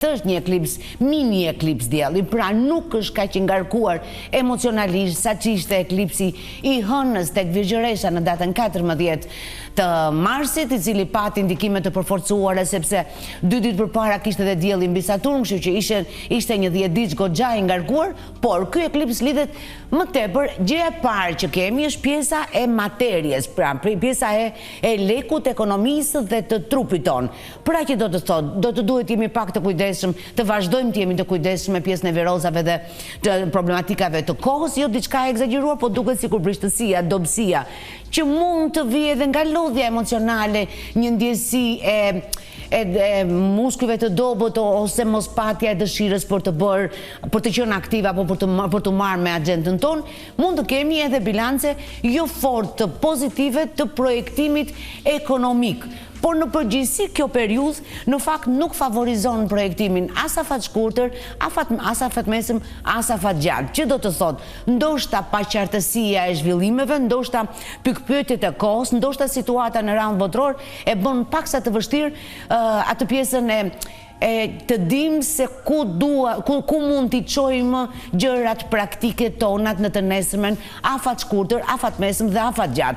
Është një eklips, mini eklips dielli, pra nuk është kaq i ngarkuar emocionalisht sa ç'ishte eklipsi i hënës tek Virgjëresha në datën 14 të marsit, i cili pati ndikime të përforcuara sepse dy ditë përpara kishte dhe dielli mbi Saturn, kështu që ishte ishte një 10 ditë goxha i ngarkuar, por ky eklips lidhet më tepër, gjëja e parë që kemi është pjesa e materies, pra pjesa e e lekut, ekonomisë dhe të trupit tonë. Pra që do të thotë, do të duhet të jemi pak të kujdesshëm, të vazhdojmë të jemi të kujdesshëm me pjesën e virozave dhe të problematikave të kohës, jo diçka e ekzagjeruar, po duket sikur brishtësia, dobësia, që mund të vijë edhe nga lodhja emocionale, një ndjesi e e, e muskujve të dobët ose mospatja e dëshirës për të bërë, për të qenë aktiv apo për të për të marrë me agjendën tonë, mund të kemi edhe bilance jo fort pozitive të projektimit ekonomik. Por në përgjithësi kjo periudhë në fakt nuk favorizon projektimin as afatshkurtër, afat, as afatmesëm, as afatgjatë, që do të thotë, ndoshta paqartësia e zhvillimeve, ndoshta pikëpyetjet e kohës, ndoshta situata në rang botëror e bën paksa të vështirë uh, atë pjesën e e të dim se ku dua, ku, ku mund t'i çojmë gjërat praktike tonat në të nesërmen, afatshkurtër, afatmesëm dhe afatgjatë.